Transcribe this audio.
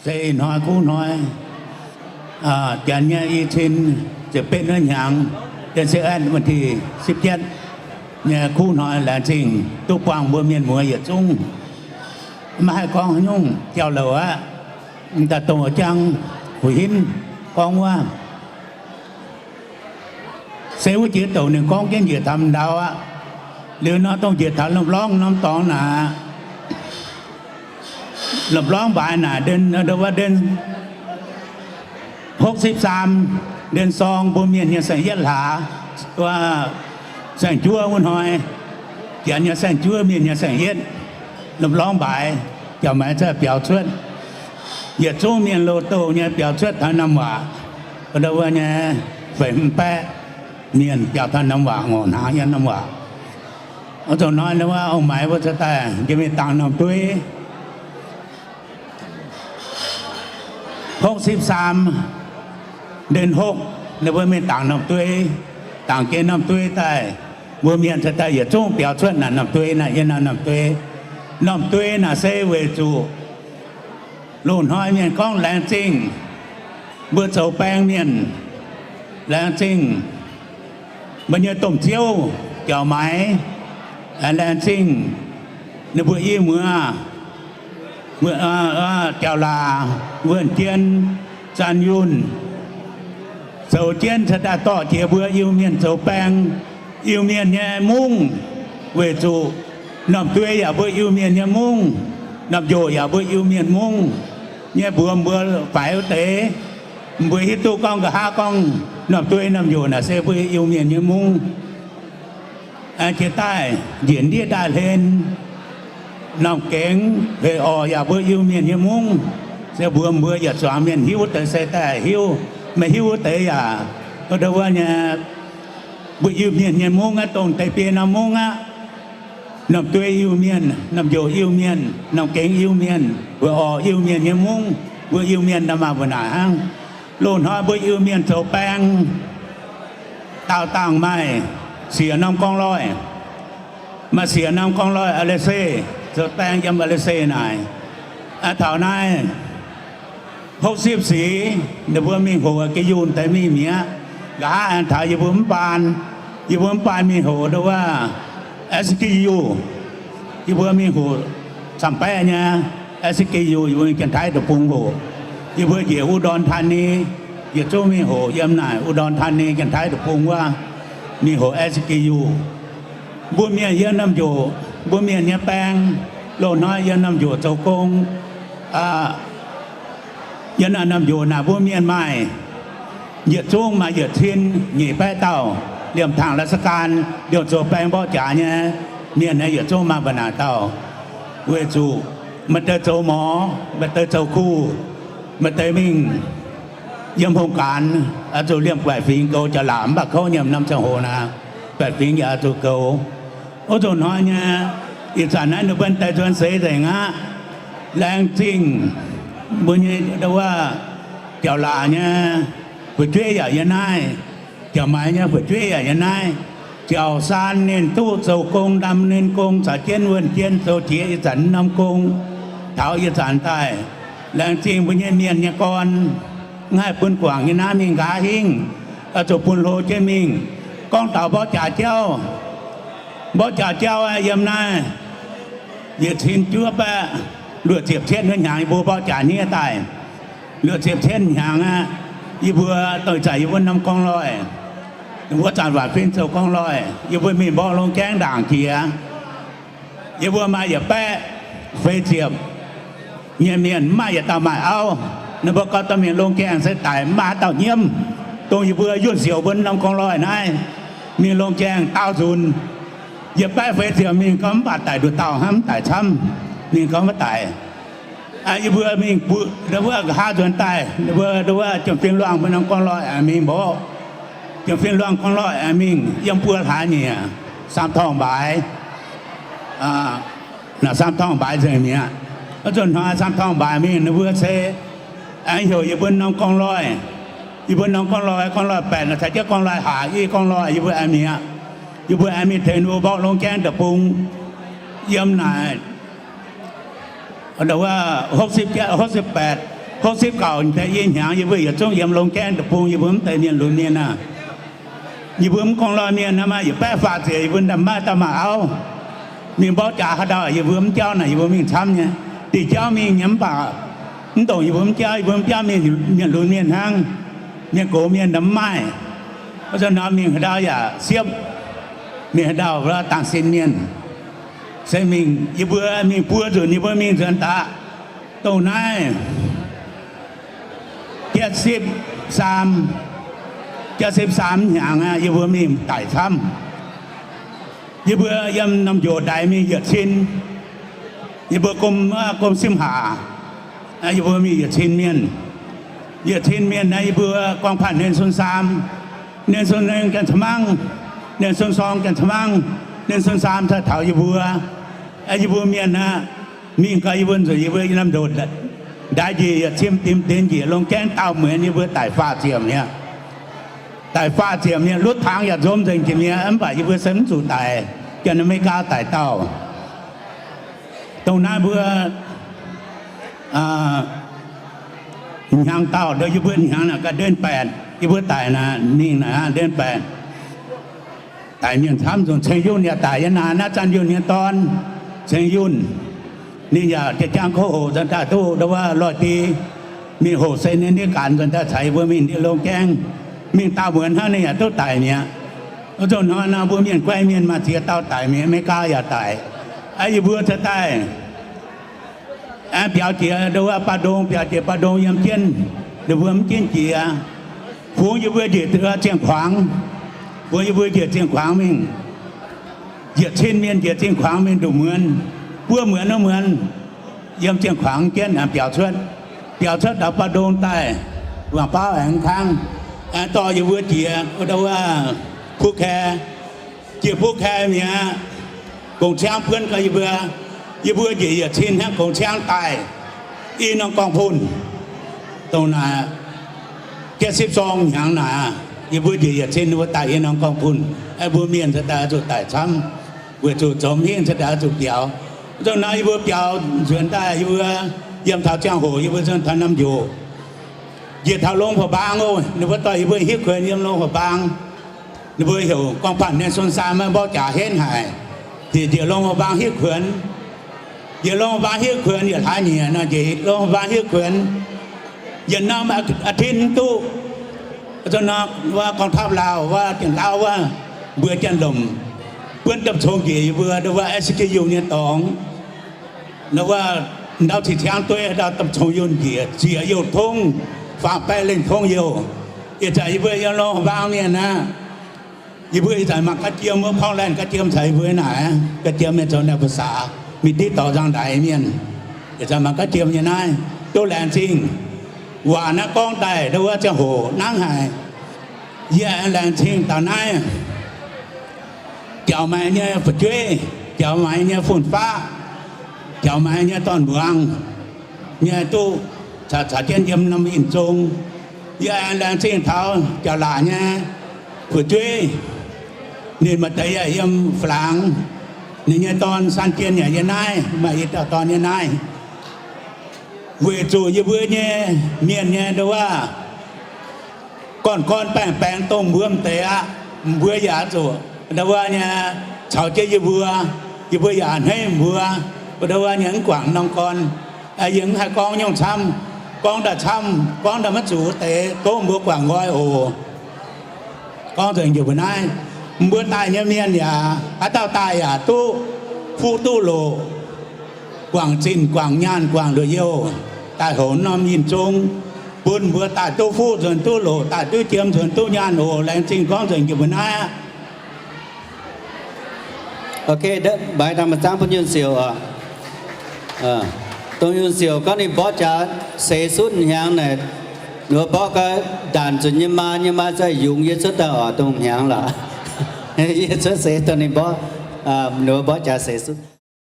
Se ih hnoi kuv hnoi, janx nyei i cin ziepc betv wuov hnyangx, เดือนสิบเอ็ด วันที่สิบเจ็ด nyei kuv hnoi, laengz zingh duqv buangh mbuo mienh muoz yietc zungv. Maiv haih gorngv haaix nyungc jauv-louc aqv. Daaih dongh jang fu hinv gorngv wuov, se wuov jiex douc ninh gorngv jienv njiec taux ndau aqv. Liuz nor dongh njiec taux lomh lorngv norm dorngx naaic, lomh lorngv mbaaix naaic, เดือน หกสิบสาม เดือนสอง mbuo mienh nyei saeng-yietv hlaax, saeng-juov wuov hnoi, janx nyei saeng-juov, mienh nyei saeng-yietv, lomh lorngv mbaaix, jauv-maix zaih biaux cuotv. Yietc zungv mienh loz-douh nyei biaux cuotv taux Namv Waac, wuov nyei feix hmz baeqv mienh biaux taux Namv Waac, ngorc hnaangx yiem Namv Waac. Oix zuqc hnoi wuov ong-maix mbuo cingx daaih njiec mingh dangc norm dueiv. หกสิบสาม เดือนหก ninh mbuo mingh dangc norm dueiv. Dangc jienv norm dueiv daaih, mbuo mienh cingx daaih yietc zungv biaux cuotv naaic norm dueiv naaic, yiem naaiv norm dueiv. Norm dueiv naaic se weic zuqc loz-hnoi mienh gorngv laengz zingh mbuo zoux baeng mienh, laengz zingh mbuo nyei domh ziouv jauv-maix, laengz zingh ninh mbuo i muoz, jauv laac, wuonh jien, zanh yunh, zoux jienv cingx daaih dorh jiex mbuo Iu-Mienh zoux baeng, Iu-Mienh nyei mungv. Weic zuqc norm dueiv yaac mbuo Iu-Mienh nyei mungv, norm njoqc yaac mbuo Iu-Mienh mungv nyei mbuox mbuo faix wuov deix. Mbuo hiuv duqv gorngv nqa'haav gorngv norm dueiv norm njoqc naaic se mbuo Iu-Mienh nyei mungv. Jiex daaih njiec ndiev daaih hlen, norm gengx hec orqc yaac mbuo Iu-Mienh nyei mungv. Se mbuox mbuo yietc zuangx mienh hiuv wuov deix se daaih hiuv, maiv hiuv wuov deix yaac, wuov nyei, mbuo Iu-Mienh nyei mungv aqv, dongh deix biei norm mungv aqv. Norm dueiv Iu-Mienh, norm njoqc Iu-Mienh, norm gengx Iu-Mienh, weic orqc Iu-Mienh nyei mungv, mbuo Iu-Mienh nda'maauh mbuo naaic hnangv. Loz-hnoi mbuo Iu-Mienh zoux baeng, daauh dangh maaih siec norm gorngv loih, maaih siec norm gorngv loih Aa^le^se, zoux baeng yiem Aa^le^se naaic. Taux naaiv หกสิบสี่ ninh mbuo mingh hoqc Gi Yunh deix mingh mi'aqv. Nqa'haav aengx taux yie mbuo mv baan, yie mbuo mv baan mingh hoqc nduov wuov S K U, yie mbuo mingh hoqc camv-baeqv nyei S K U, yie mbuo mingh Janx-Taiv deic-bung hoqc. Yie mbuo njiec อุดรธานี, yietc zungv mingh hoqc yiem naaic อุดรธานี Janx-Taiv deic-bung wuov, mingh hoqc S K U. Mbuo mienh yiem norm njoqc, mbuo mienh nyei baeng, loz-hnoi yiem norm njoqc zoux gong. Yiem naaiv norm njoqc naaic mbuo mienh maaih, yietc zungv maaih yietc cin nyic baeqv dauh, liemh tangx ราชการ, liemh zoux baeng mborqv jaax nyei mienh naaiv yietc zungv maaih mbu'naaic dauh. Weic zuqc maaih deix zoux morz, maaih deix zoux kuh, maaih deix mingh yiem โครงการ, oix zuqc liemh baeqc fingx goux, jaax-laatc mv baac kouv nyiemc norm ziangh hoc naaic, baeqc fingx yaac oix zuqc goux. Wuov nzunc hnoi nyei, ih zanc naaiv ninh mbuo daaih nzuonx seix nzengc aqv. Laengz zingh mbuo nyei wuov jauv-laac nyei fu'jueiv yaac yiem naaiv, jauv-maix nyei fu'jueiv yaac yiem naaiv. Jauv-saan ninh duqv zoux gong, ndam ninh gong, caux jienv wuonh jien zoux jiex ih zanc norm gong, taux ih zanc daaih. Laengz zingh mbuo nyei mienh nyei gorn, mv haih bun guangc nyei naaiv mingh nqa'haav hingv, oix zuqc bun hlo jienv mingh. Gorngv taux mborqv jaax jauv, mborqv jaax jauv aeqv, yiem naaiv yietc cin juov baeqv luoqc ziepc cietv wuov hnyangx yie mbuo mborqv jaax hniev daaih. Luoqc ziepc cietv hnyangx aeqv, yie mbuo doix-zaangc yie mbuo norm gorngv loih, wuov zanc waaic fin zoux gorngv loih, yie mbuo mingh mborqv longx gaengv ndaangc jiex. Yie mbuo maaih yietc baeqv feix ziepc nyei mienh, mv maaih yietc dauh maaih auv. Ninh mbuo gorngv dorh mingh longx gaengh se daic, mv maaih haaix dauh nyiemv. Dongh yie mbuo Yunh Siouc mbuo norm gorngv loih naaiv, mingh longx gaengh daauh nzunc, yietc baeqv feix ziepc mingh gorngv mv baac daic nduqc dauh hnangv, mv daic camv. Ninh gorngv maiv daic. Yie mbuo mingh buoqv wuov nqa'haav nzuonx daaih, mbuo wuov Jiem Fim Luangh mbuo norm gorngv loih aengx mingh mborqv. Jiem Fim Luangh gorngv loih aengx mingh yiem buo hlaax nyieqc, Saam Torngh Mbaaix, naaic Saam Torngh Mbaaix nzengc mi'aqv. Wuov nzunc hnoi Saam Torngh Mbaaix mingh, ninh mbuo se aengx heuc yie mbuo norm gorngv loih. Yie mbuo norm gorngv loih, gorngv loih baeqc naaic caux jienv gorngv loih haac i gorngv loih yie mbuo aengx mi'aqv. Yie mbuo aengx mingh tengx ninh mbuo mborqv longx gaengv deic-bung yiem naaic หกสิบเจ็ด หกสิบแปด Tov sipv gauc deix i hnyangx yie mbuo yietc zungv yiem longx gaengv deic-bung, yie mbuo mv deix mienh lunx mienh aac. Yie mbuo mv gorngv lorh mienh naaiv maah, yietc baeqv faah ziepc yie mbuo nda'maaiv dauh maaih auv. Mingh mborqv jaax haaix dauh yie mbuo mv jauv naaic, yie mbuo mingh camv nyei. Diuh jauv mingh nyei mv baac mv ndongc yie mbuo mv jauv, yie mbuo mv jauv mienh, mienh lunx mienh hnangv. Mienh gox mienh nda'maaiv maaih. Wuov zanc nor mingh haaix dauh yaac siepv, mingh haaix dauh dangh sin mienh. Se mingh yie mbuo mingh buo nzunc, yie mbuo mingh nzuonx daaih dongh naaiv Jaav sipv saam, jaav sipv saam hnyangx aqv, yie mbuo mingh daic camv. Yie mbuo yiem norm njoux ndaix mingh yietc cin. Yie mbuo gom, gom simv haac, yie mbuo mingh yietc cin mienh. Yietc cin mienh naaiv yie mbuo gorngv panh nen sun saam, nen sun nen ganh ca'mangv, nen sun sorng ganh ca'mangv, nen sun saam cai taux yie mbuo. Yie mbuo mienh aqv, mingh gau yie mbuo nzueic, yie mbuo norm njoux ndaix njiec yietc cin dimv dinx njiec longx gaengv daauh muonz yie mbuo daic faah ziepc mi'aqv. Daic faah ziepc mi'aqv, lutv tangx yaac nzom nzengc jiex mi'aqv, mv baac yie mbuo se mv zuqc daic, janx Aa^me^li^gaa daic dauh. Dongh naaiv mbuo hnyangx dauh, yie mbuo hnyangx naaic ga'ndiev baeqc, yie mbuo daic naaic mingh naaic ndiev baeqc. Daic mienh camv nzunc. Ceng Yunh yaac daic yiem naaic, naaiv Zanh Yunh nyei dorn, Ceng Yunh. Ninh yaac jiex jaang kouv hoc nzuonx daaih duqv ndau wuov loih di, mingh hoc se ninh ndiev gaanx nzuonx daaih caux yie mbuo mingh ndiev longx gaengv. Mingh daauh muonz hnangv ninh yaac duqv daic mi'aqv. Wuov zanc hnoi nor mbuo mienh guai mienh maaih ziex dauh daic mi'aqv, Aa^me^li^gaa yaac daic. Aa, yie mbuo cingx daaih biaux jiex ndau wuov Baa Ndong, biaux jiex Baa Ndong yiem jienv, ninh mbuo mv jienv jiex. Fungx yie mbuo njiec Zienh-Kuangx, fungx yie mbuo njiec Zienh-Kuangx mingh, yietc cin mienh njiec Zienh-Kuangx mingh nduqc muonz, buo muonz wuov muonz, yiem Zienh-Kuangx jienv biaux cuotv. Biaux cuotv taux Baa Ndong daaih, wangc baav aengx kangv, aengx dorh yie mbuo jiex ndau wuov Puv Kae. Jiex Puv Kae mi'aqv, gongx ciangv buonv gau yie mbuo. Yie mbuo njiec yietc cin hnangv gongx ciangv daaih i norm gorngv-punh, dongh naaic jaav sipv sorng hnyangx naaic, yie mbuo njiec yietc cin mbuo daaih i norm gorngv-punh. Aeqv, mbuo mienh cingx daaih oix zuqc daic camv, weic zuqc zoux hingv cingx daaih oix zuqc biaux. Wuov zanc naaiv yie mbuo biaux nzuonx daaih, yie mbuo yiem taux ziangh hoc yie mbuo nzuonx taux norm njoux, njiec taux Longx Haac Mbaang oc. Ninh mbuo dorh yie mbuo hitv kuonx yiem Longx Haac Mbaang. Ninh mbuo heuc gorngv banh nen sun saam maiv mborqv jaax henv haic, ziec njiec Longx Haac Mbaang hitv kuonx. Njiec Longx Haac Mbaang hitv kuonx yietc hlaax nyieqc nor, njiec Longx Haac Mbaang hitv kuonx yietc norm aa tin mv duqv. Wuov zanc nor wuov กองทัพลาว wuov Janx-Lauv wuov mbuox Janx-Lomc buonv domh cong njiec yie mbuo ndau wuov S K U nyei dorngx. Ndau wuov ndau cing ciangv dueiv ndau domh cong yunh njiec, zieqc youh tongv, faam baeqv lengh tongv youh. Ih zanc yie mbuo yiem Longx Haac Mbaang mienh aqv. Yie mbuo ih zanc mangc ga'jiem wuov, Portland ga'jiem caux yie mbuo naaic, ga'jiem mienh zoux naaiv ภาษา, mingh div dorngx nzangv-ndaix mienh. Ih zanc mangc ga'jiem nyei naaiv, duqv laengz zingh. Waac naaiv gorngv daaih ndau wuov ziangh hoc nangv haic. Yie aengx laengz zingh daux naaiv. Jaux maaiz nyei fu'jueiv, jaux maaiz nyei fun-faqv, jaux maaiz nyei dorn-muangz nyei duqv caux, caux jienv yiem norm yinh zong. Yie aengx laengz zingh taux Jauv-Laac nyei fu'jueiv. Ninh maaih deix yaac yiem Faa-laangx. Ninh nyei dorn San Jien yaac yiem naaiv, maaih i dauh dorn yiem naaiv. Weic zuqc yie mbuo nyei mienh nyei ndau wuov gorn-gorn baengh-baengx dongh mbuo m'deix aqv. Mbuo yaac zuqc ndau wuov nyei caux jienv yie mbuo, yie mbuo yaac a'hneiv mbuo, ndau wuov nyei mv guangc norm gorn. Yie mv haih gorngv nyungc camv, gorngv daaih camv, gorngv daaih maiv zuqc wuov deix, tov mbuo guangc nqoi oc. Gorngv nzengc njiec mbuo naaiv, mbuo daaih nyei mienh yaac haaix dauh daaih yaac duqv fuqv duqv loqc, guangc zinh guangc nyaanh guangc luoqc youh, daaih hoc norm yinh zong, bun mbuo daaih duqv fuqv nzuonx duqv loqc, daaih duqv jiem nzuonx duqv nyaanh oc. Laengz zingh gorngv nzengc njiec mbuo naaiv aqv. Ok, maiv dangh maaih zaangv bun Yunh Siouc oc. Dongh Yunh Siouc gorngv ninh mborqv jaax seix sutv hnyangx naaic, ninh mbuo mborqv gau, ndaanc zunc nyei maa, nyei maa zaih yungz yie cuotv daaih oc, dongh hnyangx lorqc. Yie cuotv seix dongh ninh mborqv, ninh mbuo mborqv jaax seix sutv.